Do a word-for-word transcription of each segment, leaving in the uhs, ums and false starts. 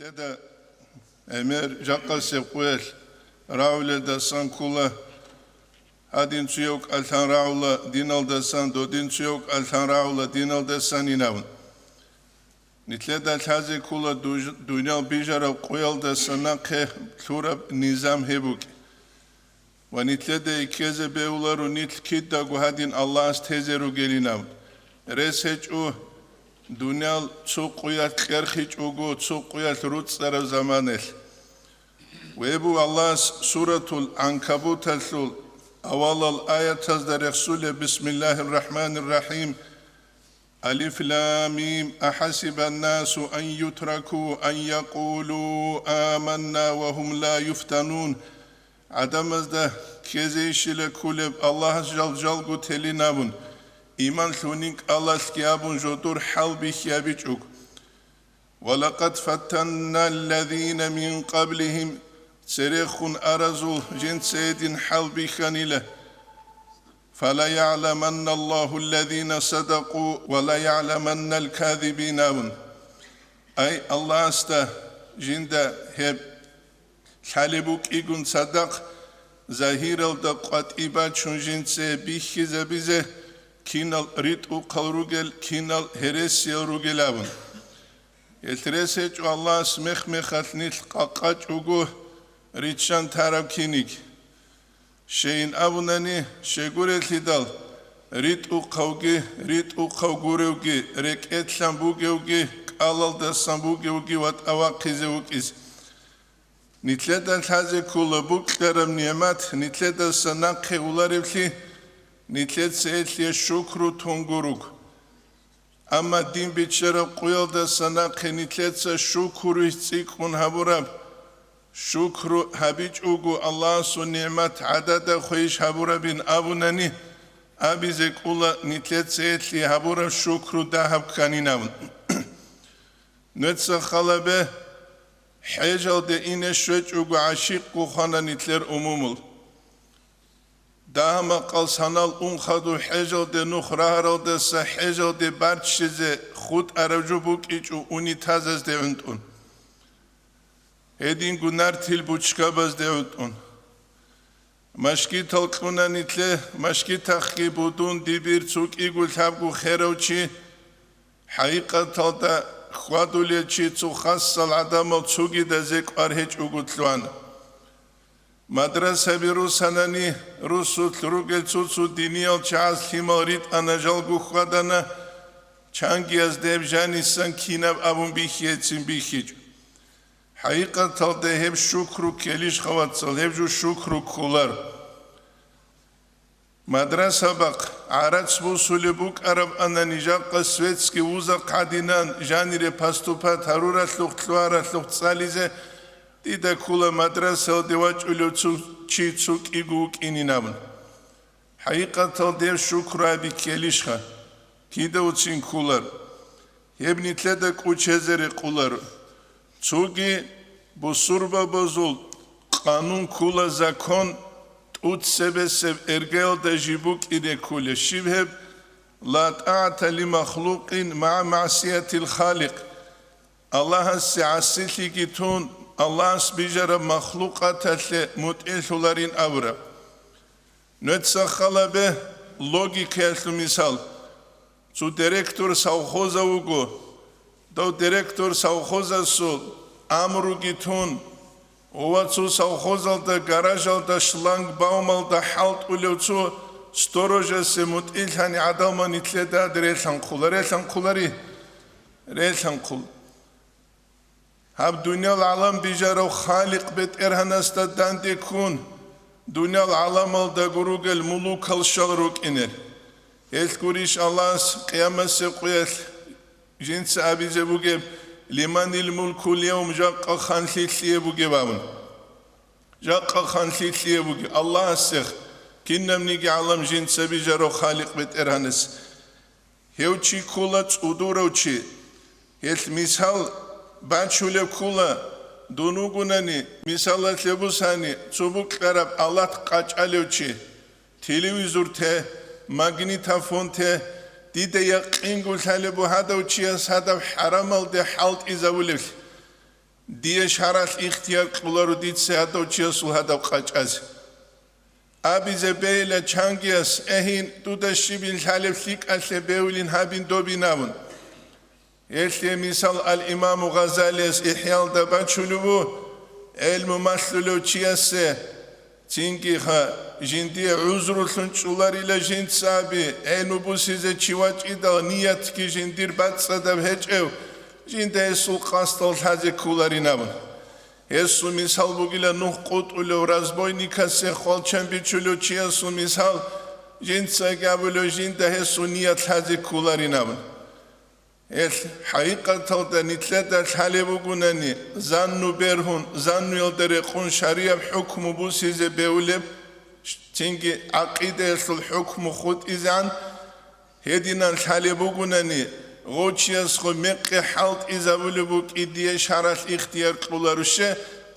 Лъеда гӀемер жакъасеб къуялъ рагӀулелдасан ккола, гьадин цуяв кӀалъан рагӀула диналдасан, додин цуяв кӀалъан рагӀула диналдасанин абун. Нилъеда лъазе ккола дуж-, дуниял бижараб къуялдаса нахъе лъураб низам гьеб букӀин. Ва нилъеда ккезе бегьуларо нилъ кидаго гьадин Аллагьас тезе ругелин абун. Рес гьечӀо, дуниял цо къуялъ кьерхичӀого, цо къуялъ руцӀцӀараб заманалъ. Вебу Аллагьас Суратул Анкабуталъул авалал аятазда рехсулеб: Бисмиллагьир рахӀманир рахӀим. Алиф лам мим. Ахасибан насу ан ютраку ан якъулу аманна ва гьум ла юфтанун. ГӀадамазда ккезейищила кколеб Аллагьас жал-жалго телин абун, иман лъунин кӀалалъги абун жодор хӀалбихьи гьабичӀого. Ва лакъад фаттанна аллазина мин къаблигьим, церехун аразул жинца гьедин хӀалбихьанила. Фала ягӀламанна Аллагьу аллазина садакъу ва ла ягӀламанна алказибин абун. Ай, Аллагьасда жинда гьеб лъалеб букӀигун цадахъ, загьиралда къватӀи бачун жинце бихьизабизе, кинал ритӀухъал ругел, кинал гьересиял ругел абун. Гьелъ рес гьечӀо Аллагьас мех-мехалъ нилъ къакъачӀого риччан тараб киниг. Щейин абунани, щегурелъидал, ритӀухъавги, ритӀухъав гуревги, рекӀелъан бугевги, кӀалалдасан бугевги ватӀа вахъизе вукӀизе. Нилъеда лъазе ккола букьараб нигӀмат, нилъедаса нахъе улареблъи, нилъеца гьелъие шукру тун гуруг. Амма дин биччараб къуялдаса нахъе нилъеца шукру цӀикӀкӀун гьабураб, шукру гьабичӀого Аллагьасул нигӀмат гӀадада хвейищ гьабурабин абунани, абизе кӀула нилъеца гьелъие гьабураб шукру дагьаб кканин абун. Нуца халабе, хӀежалде ине щвечӀого гӀащикъго хвана нилъер умумул. Дагьа-макъал санал ун хадуб хӀежалде нух рагьаралдаса хӀежалде барччизе хутӀараб жо букӀичӀо унитазазде гӀунтӀун. Гьединго нартил бучкабазде гӀунтӀун. Машгитал кьуна нилъе, машгитахъги будун дибир цо кӀиго лъабго херав чи, хӀакъикъаталда хьвадулел чи цо хасал гӀадамал цогидазе кӀвар гьечӀого лъугьана. Мадрасаби русанани, русулъ ругел цо-цо диниял чагӀаз лъимал ритӀана, жалго хьвадана, чангиязда гьеб жанисан кинаб абун бихьецин бихьичӀо. ХӀакъикъаталда гьеб шукру ккелищха, вацал, гьеб жо шукру кколар. Мадрасабахъ гӀарац бусулеб букӀарабани жакъа светский вузахъ гӀадинан жанире поступать гьаруралъухъ, лъугьаралъухъ цӀализе, дида ккола мадрасалде вачӀулев цо-, чи цо кӀиго вукӀинин абун. ХӀакъикъаталда гьеб шукру аби ккелищха? Кидавцин кколар. Гьеб нилъеда кӀочезе рекъоларо. Цоги бусурбабазул къанун ккола, закон, тӀуцебесеб эргаялда жиб букӀине кколеб щиб гьеб: «Ла тӀагӀата ли махлукъин магӀа магӀсиятил Халикъ». Аллагьасе гӀасилъиги тун, Аллагьас бижараб махлукъаталъе мутӀигӀлъуларин абураб. Нуца халабе логикаялъул мисал. Цо директор совхоза вуго. Дов директор совхозасул амруги тун, ва цо совхозалда гаражалда шлагбаумалда хӀалтӀулев цо сторожасе мутӀигӀлъани гӀадамал нилъеда релъанхъула, релъанхъулари, релъанхъул. Гьаб дуниял гӀалам бижарав Халикъ БетӀергьанасда данде ккун, дуниял гӀаламалдаго ругел мулукал щал рукӀинел. Гьелъ гурищ Аллагьас къиямасеб къуялъ жинца абизе бугеб: «Лиманил мулкул явм», жакъа ханлъи лъие бугеб абун. Жакъа ханлъи лъие бугеб? Аллагьасех, кинабниги гӀалам жинца бижарав Халикъ БетӀергьанас. Гьев чи ккола цӀудурав чи. Гьелъ мисал бачулеб ккола, дун вугунани, мисалалъе бусани, цо букьараб алат къачӀалев чи, телевизор те, магнитофон те, дида якъинго лъалеб буго гьадав чияс гьадаб хӀарамалде хӀалтӀизабулеблъи. Дие шаргӀалъ ихтияр кьоларо дица гьадав чиясул гьадаб къачӀазе. Абизе бейила чангияс: «Эгьин, дуда щибин лъалеб лъикӀалъе бевлин гьабин добин», – абун. Гьелъие мисал ал-Имаму Гъазалияс ИхӀялда бачулев ву: гӀелму малъулев чиясе цинги ха, жиндие гӀузрулъун чӀоларила жинца аби, гӀелму бусизе чи вачӀидал ниятги жиндир бацӀцӀадаб гьечӀев, жинда гьесул къасдал лъазе кколарин абун. Гьесул мисал бугила нух къутӀулев разбойникасе хвалчан бичулев чиясул мисал, жинцаги абулев жинда гьесул ният лъазе кколарин абун. Гьелъ хӀакъикъаталда нилъеда лъалеб бугунани, занну бергьун, заннуялда рекъун шарияб хӀукму бусизе бевулеб, цинги гӀакъидаялъул хӀукму хутӀизегӀан, гьединан лъалеб бугунани, гъов чиясго мекъи хӀалтӀизабулеб букӀи дие шаргӀалъ ихтияр кьоларуще,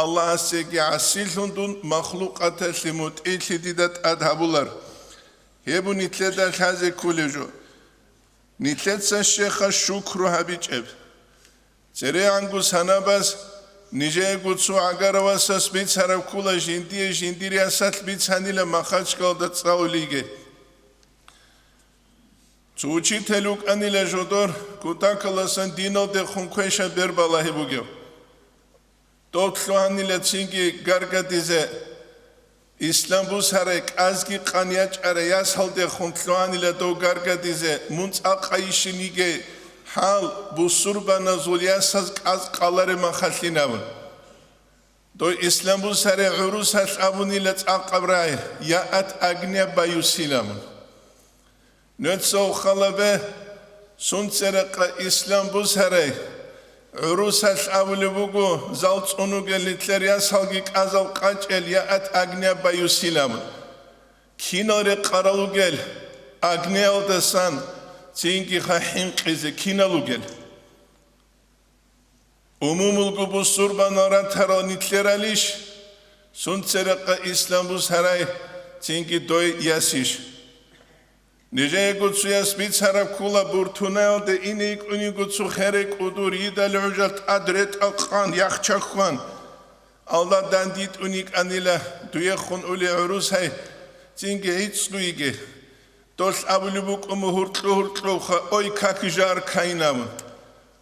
Аллагьасеги гӀасилъун дун махлукъаталъе мутӀигӀлъи дида тӀад гьабулар. Гьеб нилъеда лъазе кколеб жо. Нилъеца щеха шукру гьабичӀеб. ЦерегӀанго санабаз нижеего цо гӀагаравасас бицараб ккола жиндие жиндир ясалъ бицанила Махачкалда цӀалулиги. Цо учитель вукӀанила жодор кутакаласан диналдехун квешаб бер балагьи бугев. Дов лъугьанила цинги гаргадизе, ислам бусарай кӀазги къан ячӀарай ясалдехун лъугьанила дов гаргадизе, мун цӀакъайищин йигей хӀал, бусурбаназул ясаз кӀаз къалареб махалъин абун. Дой ислам бусарай гӀурусалъ абунила цӀакъаб рагӀи: «Я ат агня баюсилам». Нуца ухалабе, сунцерекъа ислам бусарай гӀурусалъ абулеб буго, зал цӀунугел нилъер ясалги кӀазал къачӀел я ат агня баюсилам. Кинал рекъарал ругел агнеялдасан цинги ха хӀинкъизе кинал ругел? Умумулго бусурбанал ратарал нилъералищ, сунцерекъа ислам бусарай цинги дой ясищ? Нижеего цуяс бицараб ккола буртунаялде ине йикӀуниго цо херай кӀудур йидал гӀужал тӀад ретӀал къан яхча хьван, Аллагь дандитӀун йикӀанила дуехун ули гӀурусай цинги гӀицӀго йиги. Долъ абулеб букӀун гьуркьу-гьуркьулха: «Ой, как жарко», – инабун.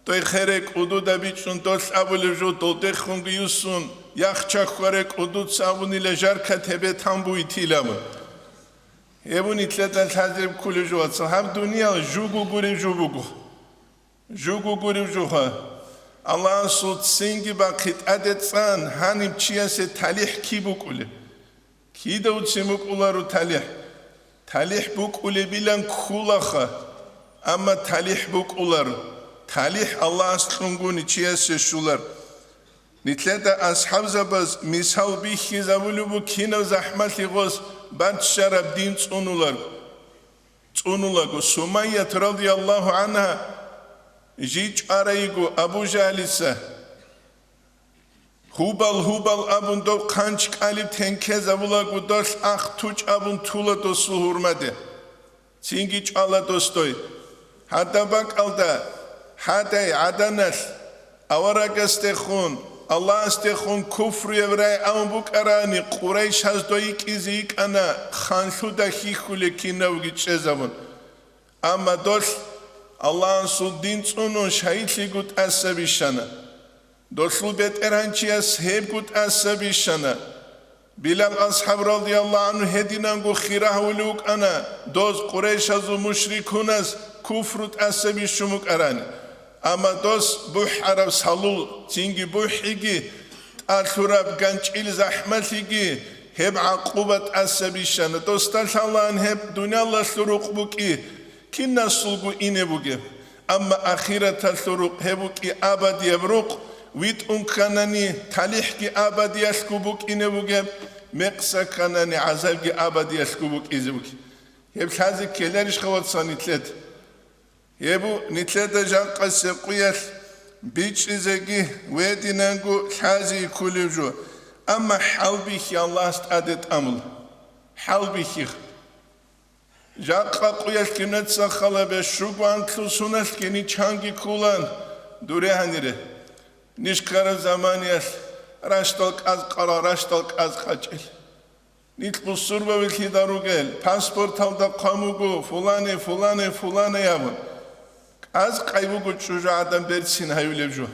Дой херай кӀудуда бичӀчӀун долъ абулеб жо долдехунги юссун, яхча хьварай кӀудуца абунила: «Жарко тебе там будет», – илабун. Гьеб нилъеда лъазеб кколеб жо, вацал, гьаб дуниял жуго гуреб жо буго. Жуго гуреб жо ха. Аллагьасул цинги бахъи тӀаде цӀан гьаниб чиясе талихӀ киб букӀулеб? Кидавцин букӀуларо талихӀ? ТалихӀ букӀулебилан кколаха, амма талихӀ букӀуларо. ТалихӀ Аллагьас кьунгуни чиясе щолар. Нилъеда асхӀабзабаз мисал бихьизабулеб бу кинаб захӀмалъи гъос баччараб дин цӀунуларго. ЦӀунулаго Сумайят радияллагьу гӀангьа жий чӀварайго Абу Жагьлица. Гьубал-гьубал абун дов хъанч кӀалиб тенкезабулаго долъ ах тучӀ абун тула досул гьурмаде. Цинги чӀвала дос дой. Гьадаб бакӀалда, гьадай гӀаданалъ, аварагасдехун, Аллагьасдехун куфруяб рай абун букӀарани, къурайшаз дой йикӀизе йикӀана, ханлъуда хьихьулел кинавги чӀезабун. Амма долъ Аллагьасул дин цӀунун шагьидлъиго тӀаса бищана. Долъул бетӀергьанчияс гьебго тӀаса бищана. Билал асхӀаб радияллагьу гӀангьу гьединанго хира гьавулев вукӀана, доз къурайшазул мушрикуназ куфру тӀаса бищун букӀарани. Амма дос бухӀараб салул, цинги бухӀиги, тӀалъураб ганчӀил захӀмалъиги гьеб гӀакъуба тӀаса бищана. Досда лъалаан гьеб дуниялалъул рукъ букӀи, кинасулго ине бугеб. Амма ахираталъул рукъ гьеб букӀи абадияб рукъ, витӀун кканани, талихӀги абадиялъго букӀине бугеб, мекъса кканани, гӀазабги абадиялъго букӀизе бугеб. Гьеб лъазе ккеларищха, вацал, нилъеда? Гьеб нилъеда жакъасеб къуялъ бичӀчӀизеги гьединанго лъазе кколеб жо, амма хӀалбихьи Аллагьас тӀаде тӀамула. ХӀалбихьи. Жакъа къуялъ кинеца халабе щуго анлъу суналъ кини чанги кколан дуре гьанире. Ниж ккараб заманиялъ ращтал кӀаз къарал, ращтал кӀаз къачӀел. Нилъ бусурбаби лъида ругел, паспорталда хъван буго, фулане, фулане, фулане абун. КӀаз къай буго чӀужугӀадан берцин гьаюлеб жо.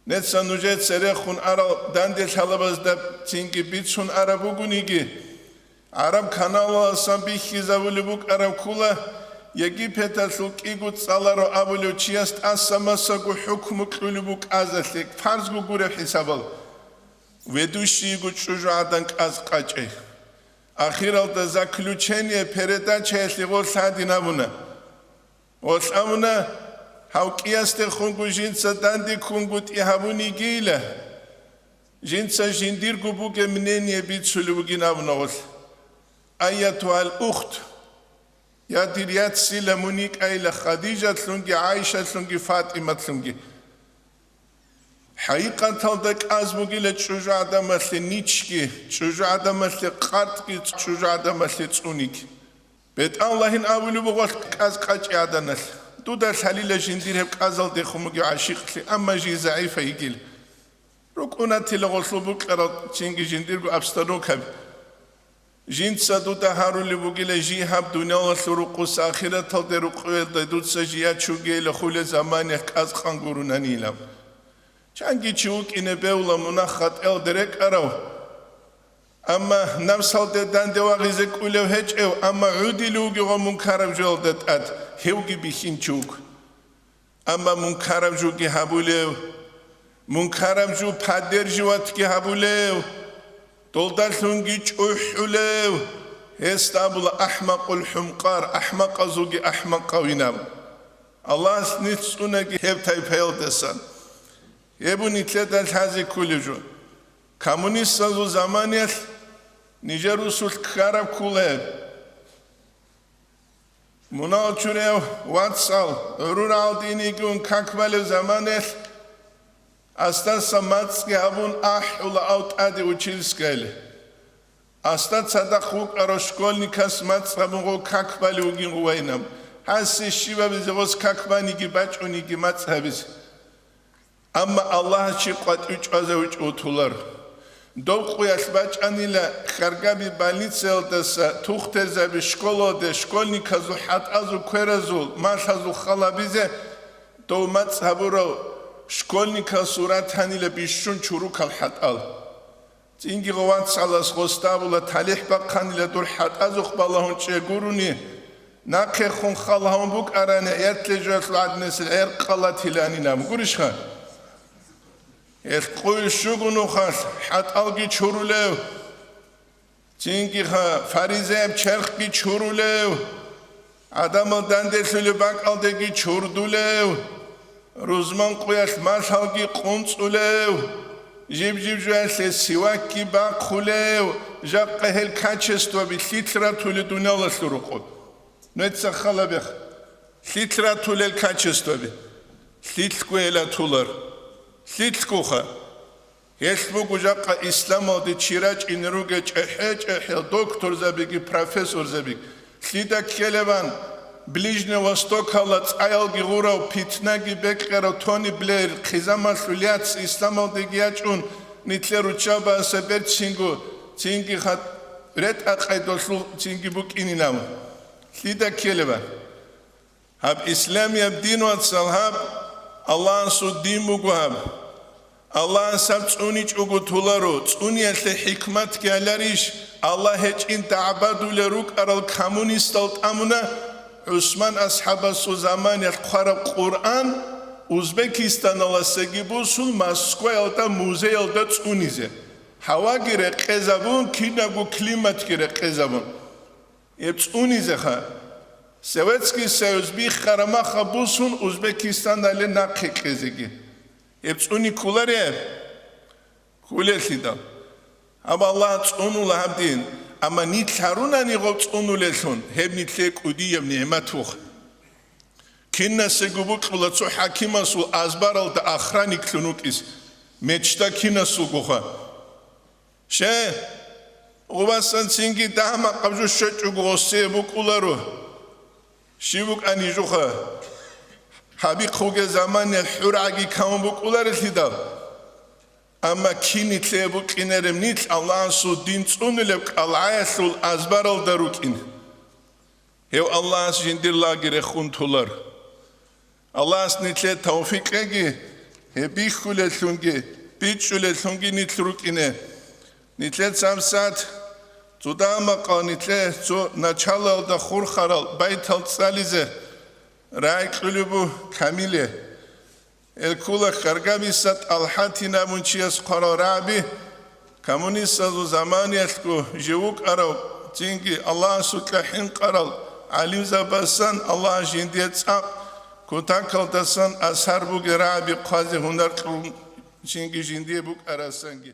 Нецан нужер церехун арал данде лъалабазда цинги бицун араб бугониги, гӀараб каналаласан бихьизабулеб букӀараб ккула, Египеталъул кӀиго цӀаларо абулев чияс тӀаса-масаго хӀукму кьулеб букӀазалъе, фарзго гуреб хӀисабал. Ведущийго чӀужугӀадан кӀаз къачӀей. Ахиралда заключение передачаялъе гъо лъадин абуна. Гъолъ абуна, гьав кӀиясдехунго жинца данде ккунгутӀи гьабунигийила, жинца жиндирго бугеб мнение бицулеб бугин абуна гъолъ. Аятугьал ухт, я дир яцила мун йикӀайила Хадижатлъунги, ГӀайшалъунги, ФатӀиматлъунги. ХӀакъикъаталда кӀаз бугила чӀужугӀадамалъе ничги, чӀужугӀадамалъе къартӀги, чӀужугӀадамалъе цӀуниги. БетӀаллагьин абулеб буго кӀаз къачӀи гӀаданалъ. Дуда лъалила жиндир гьеб кӀазалдехун бугев гӀашикълъи, амма жий загӀипа йигила. РукӀунатила гъолъул букӀарал чинги жиндирго обстановкаби. Жинца дуда гьарулеб бугила жий гьаб дуниялалъул рукъуса ахираталде рукъуялда дуца жий ячугейила хуле заманиялъ кӀаз къан гурунанилан. Чанги чи вукӀине бевла мунагь-хатӀаялде рекӀарав, амма напсалде данде вагъизе кӀулев гьечӀев, амма гӀудилев вугев ва мункараб жоялда тӀад, гьевги бихьинчи вуго. Амма мункараб жуги гьабулев, мункараб жу поддерживатьги гьабулев, долдалъунги чӀухӀулев, гьесда абула ахӀмакъул хӀумкъар, ахӀмакъазулги ахӀмакъавинаб. Аллагьас нилъ цӀунаги гьеб тайпаялдасан. Гьеб нилъеда лъазе кколеб жо. Коммунистазул заманиялъ нижер русулъ ккараб ккула гьеб. Мунагьал чураяв вацал, гӀурурал динигун как балев заманаялъ, асдаса мацӀги гьабун ахӀула ав тӀаде учительскайиле. Асда цадахъ вукӀарав школьникас мацӀ гьабун гъо как балев вугин гъувайнаб. Гьассе щибабизе гъос как баниги бачӀуниги мацӀ гьабизе. Амма Аллагьас чи къватӀив чӀвазавичӀо вутулар. Дов къуялъ бачӀанила хьаргаби больницаялдаса тухтезаби школалде школьниказул хӀатӀазул кверазул малъазул халабизе дов мацӀ гьабурав школьникал сурат гьанила бищун чурукал хӀатӀал. Цинги гъо вацалас гъоста абула, талихӀ бахъанила дур хӀатӀазухъ балагьун чӀегуруни, нахъехун хал гьавун букӀарани, гӀертлъи жоялъул гӀадинасел гӀеркъала тиланинаб гурищха? Гьелъ къуйл щуго нухалъ хӀатӀалги чурулев, цинги ха фаризеяб черхги чурулев, гӀадамал данделъулеб бакӀалдеги чурдулев, рузман къуялъ малъалги къунцӀулев, жиб-жиб жоялъе сивакги бахъулев, жакъа гьел качестваби лъилъ ратулел дуниялалъул рукъу. Нуца халабех, лъилъ ратулел качестваби, лъилъго гьел атулар, лъилъгоха. Гьелъ буго жакъа исламалде чи рачӀине ругел чӀехӀе-чӀехӀел докторзабиги профессорзабиги. Лъида ккелебан Ближний Востокалда цӀаялги гъурав, питнаги бекьарав Тони Блеер хъизамалъул яц исламалдеги ячӀун, нилъер руччабааса берцинго, цинги хат-, ретӀа-къайдалъул цинги букӀининав. Лъида ккелебан? Гьаб исламияб дин, вацал, гьаб Аллагьасул дин буго гьаб. Аллагьас гьаб цӀуничӀого толаро, цӀуниялъе хӀикматги гьаларищ? Аллагь гьечӀин дагӀбадулел рукӀарал коммунистал тӀамуна ГӀусман асхӀабасул заманиялъ хъвараб Къуръан Узбекистаналасаги бусун Москваялда музеялда цӀунизе. Гьаваги рекъезабун, кинабго климатги рекъезабун. Гьеб цӀунизеха. Советский Союз биххара маха бусун Узбекистандале нахъе кьезеги. Гьеб цӀуни кколареб? Кколелъидал. Гьаб Аллагь цӀунула гьаб дин, амма нилъ гьарунани гъоб цӀунулелъун, гьеб нилъее кӀудияб нигӀмат вуха. Кинасего букьула цо хӀакимасул азбаралда охранниклъун вукӀис, мечта кинасулгоха. Ще, гъубасан цинги дагьа-макъаб жо щвечӀого гъосие букӀуларо. Щиб букӀани жуха? гьабихъ вугеб замане хӀургӀаги камун букӀуларелъидал. Амма кин нилъее букӀинареб, нилъ Аллагьасул дин цӀунулеб кӀалгӀаялъул азбаралда рукӀин. Гьев Аллагьас жиндир лаги рехун толар. Аллагьас нилъее тавфикъ кьеги, гьеб бихьулеллъунги, бичӀчӀулеллъунги нилъ рукӀине. Нилъеца гьабсагӀат цо дамакъа нилъее цо началалда хурхарал байтал цӀализе рагӀи кьулеб бу камиле. Гьел ккола Каргабиса ТӀалхӀат абун чияс хъварал рагӀаби, коммунистазул заманиялъго жив вукӀарав, цинги Аллагьасукьа хӀинкъарал гӀалимзабасан, Аллагьас жиндие цӀакъ кутакалдасан асар бугел рагӀаби хъвазе гьунар кьун, цинги жиндие букӀарасанги.